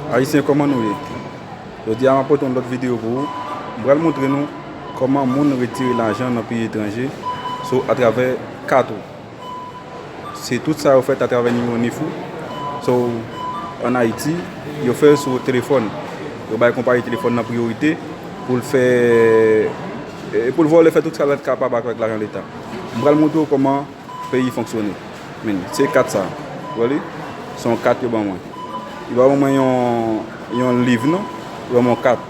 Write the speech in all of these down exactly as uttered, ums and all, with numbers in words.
Ayisyen, kòman nou ye? Jodi a, m ap pote yon lòt videyo pou ou. M pral montre nou kòman moun retire lajan nan peyi etranje, so, atravè kat ou. Se tout sa yo fèt atravè nimewo nif ou. So, ann Ayiti, yo fè l sou telefòn. Yo bay konpayi telefòn nan priyorite pou l fè, e, pou l vòlè, fè tout sa l kapab avèk lajan leta. M pral montre w kòman peyi fonksyone. Men, se kat sa. Ou wè li? Se yon kat yo ban mwen. Yo ba ban mwen yon, yon liv, non? Yo ban mwen yon kat.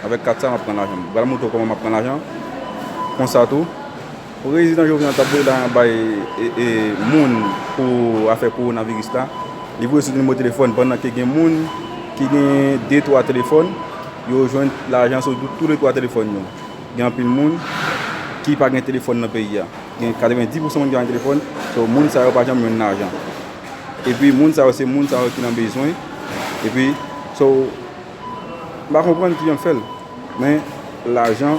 Avèk kat sa, m ap pran lajan. M pral montre w kòman m ap pran lajan. Konsa tou, Prezidan Jovenel t ap voye lajan bay, e, e, moun pou afè kowonaviris la. Li voye sou nimewo telefòn, pandan ke gen moun ki gen de, twa telefòn, yo jwenn lajan sou tou, tou le twa telefòn yo. Gen anpil moun ki pa gen telefòn nan peyi a. Gen katrevenndis pousan moun ki pa gen telefòn, so moun sa yo pa janm jwenn lajan. Epi moun sa yo se moun sa yo ki nan bezwen. Epi, so, m pa konprann kijan l fè l. Men, lajan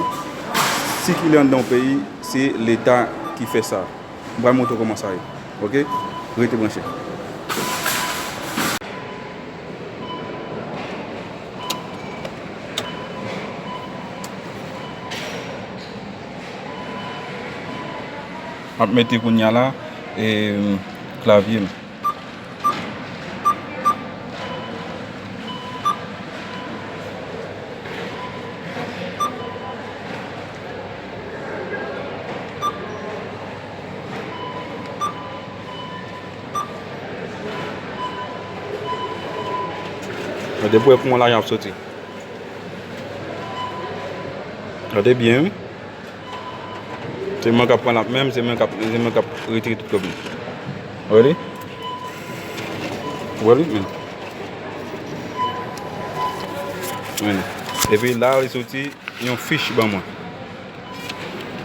sikile anndan yon peyi, se leta ki fè sa. M pral montre w kòman sa ye. Oke? Rete branche. M ap mete kounye a la, e, klavye m. Gade pou wè kòman lajan ap soti. Gade byen, wi. Se mwen k ap pran l ap menm, se mwen k ap, se mwen k ap retire tout kòb li. Ou wè li? Ou wè li? Men. Men. Epi la, li soti yon fich ban mwen.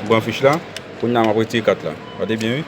Mwen pran fich la, kounye a m ap retire kat la. Gade byen, wi.